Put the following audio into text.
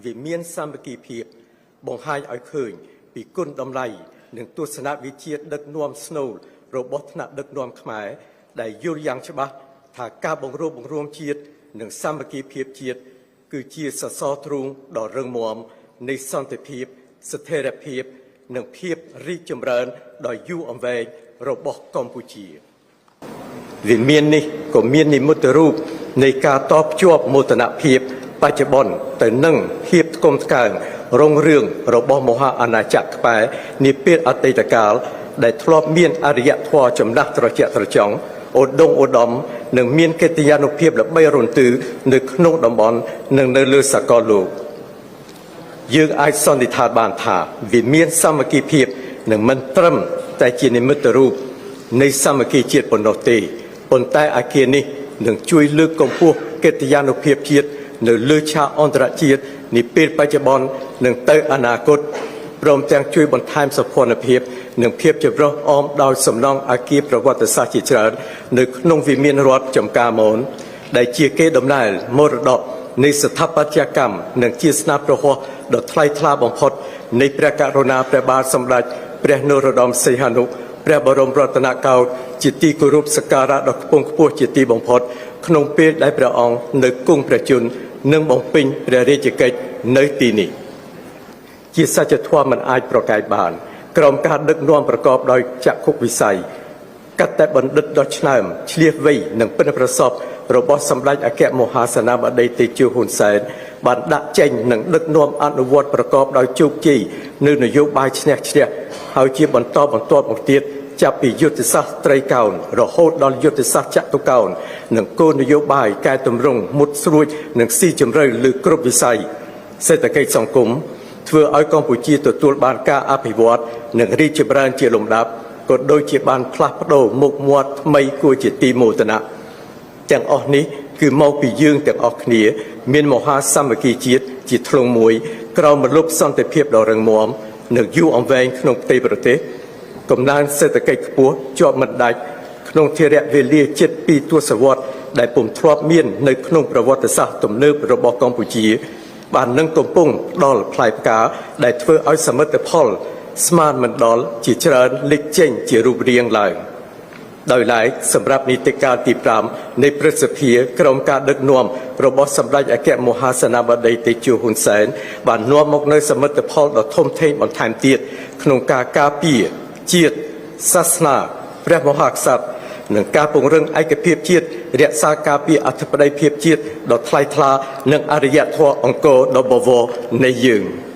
វិមានសាមគ្គីភាពបង្ហាញឲ្យឃើញពីគុណតម្លៃនិងទស្សនវិជ្ជាដឹកនាំស្នូលរបស់ថ្នាក់ដឹកនាំខ្មែរដែលយល់យ៉ាងច្បាស់ថាការបង្រួបបង្រួមជាតិនិងសាមគ្គីភាពជាតិគឺជាសសរទ្រូងដ៏រឹងមាំនៃសន្តិភាពស្ថិរភាពនិងភាពរីកចម្រើនដ៏យូរអង្វែងរបស់កម្ពុជាវិមាននេះក៏មាននិមិត្តរូបនៃការតភ្ជាប់មោទនភាពបច្ចុប្បន្នទៅនឹងភាពថ្កុំថ្កើងរុងរឿងរបស់មហាអាណាចក្រខ្មែរនាពេលអតីតកាលដែលធ្លាប់មានអរិយធម៌ចំណាស់ត្រជាក់ត្រចង់ឧត្តមឧត្តមនិងមានកិត្តិយនុភាពល្បីរន្ទឺនៅក្នុងតំបន់និងនៅលើសកលលោកយើងអាចសន្និដ្ឋានបានថាវិមានសាមគ្គីភាពនឹងមិនត្រឹមតែជានិមិត្តរូបនៃសាមគ្គីជាតិប៉ុណ្ណោះទេប៉ុន្តែអាគារនេះនឹងជួយលើកកម្ពស់កិត្តិយនុភាពជាតិនៅលើឆាកអន្តរជាតិនាពេលបច្ចុប្បន្ននិងទៅអនាគតព្រមទាំងជួយបន្ថែមសោភ័ណភាពនិងភាពចម្រុះអមដោយសំណង់អាគារប្រវត្តិសាស្ត្រជាច្រើននៅក្នុងវិមានរដ្ឋចំការមនដែលជាកេរដំណែលមរតកនៃស្ថាបត្យកម្មនិងជាស្នាព្រះហស្ថដ៏ថ្លៃថ្លាបំផុតនៃព្រះករុណាព្រះបាទសម្ដេចព្រះនរោត្តមសីហនុព្រះបរមរតនកោដ្ឋជាទីគោរពសក្ការៈដ៏ខ្ពង់ខ្ពស់ជាទីបំផុតក្នុងពេលដែលព្រះអង្គនៅគង់ព្រះជន្មនិងបំពេញព្រះរាជកិច្ចនៅទីនេះជាសច្ចធម៌មិនអាចប្រកែកបានក្រោមការដឹកនាំប្រកបដោយចក្ខុវិស័យកតបណ្ឌិតដ៏ឆ្នើមឆ្លៀសវៃនិងពិណប្រសពរបស់សម្ដេចអគ្គមហាសេនាបតីតេជោហ៊ុនសែនបានដាក់ចេញនិងដឹកនាំអនុវត្តប្រកបដោយជោគជ័យនៅនយោបាយឈ្នះឈ្នះហើយជាបន្តបន្ទាប់មកទៀតចាប់ពីយុទ្ធសាស្ត្រត្រីកោណរហូតដល់យុទ្ធសាស្ត្រចតុកោណនិងគោលនយោបាយកែតម្រង់មុតស្រួចនិងស៊ីជម្រៅលើគ្រប់វិស័យសេដ្ឋកិច្ចសង្គមធ្វើឲ្យកម្ពុជាទទួលបានការអភិវឌ្ឍនិងរីកចម្រើនជាលំដាប់ក៏ដូចជាបានផ្លាស់ប្ដូរមុខមាត់ថ្មីគួរជាទីមោទនៈទាំងអស់នេះគឺមកពីយើងទាំងអស់គ្នាមានមហាសាមគ្គីជាតិជាធ្លុងមួយក្រោមម្លប់សន្តិភាពដ៏រឹងមាំនិងយូរអង្វែងក្នុងផ្ទៃប្រទេសកំណើនសេដ្ឋកិច្ចខ្ពស់ជាប់មិនដាច់ក្នុងធរៈវេលាជិត2ទសវត្សរ៍ដែលពុំធ្លាប់មាននៅក្នុងប្រវត្តិសាស្ត្រទំនើបរបស់កម្ពុជាបាននឹងកំពុងផ្ដល់ផ្លែផ្កាដែលធ្វើឲ្យសមិទ្ធផលស្មានមិនដល់ជាច្រើនលេចចេញជារូបរាងឡើងដោយឡែកសម្រាប់នីតិកាលទី5នៃព្រឹទ្ធសភាក្រមការដឹកនាំរបស់សម្ដេចអគ្គមហាសេនាបតីតេជោហ៊ុនសែនបាននាំមកនូវសមិទ្ធផលដ៏ធំធេងបន្ថែមទៀតក្នុងការការពារជាតិសាសនាព្រះមហាក្សត្រនិងការពង្រឹងឯកភាពជាតិរក្សាការពារអធិបតេយ្យភាពជាតិដ៏ថ្លៃថ្លានិងអរិយធម៌អង្គរដ៏បវរនៃយើង។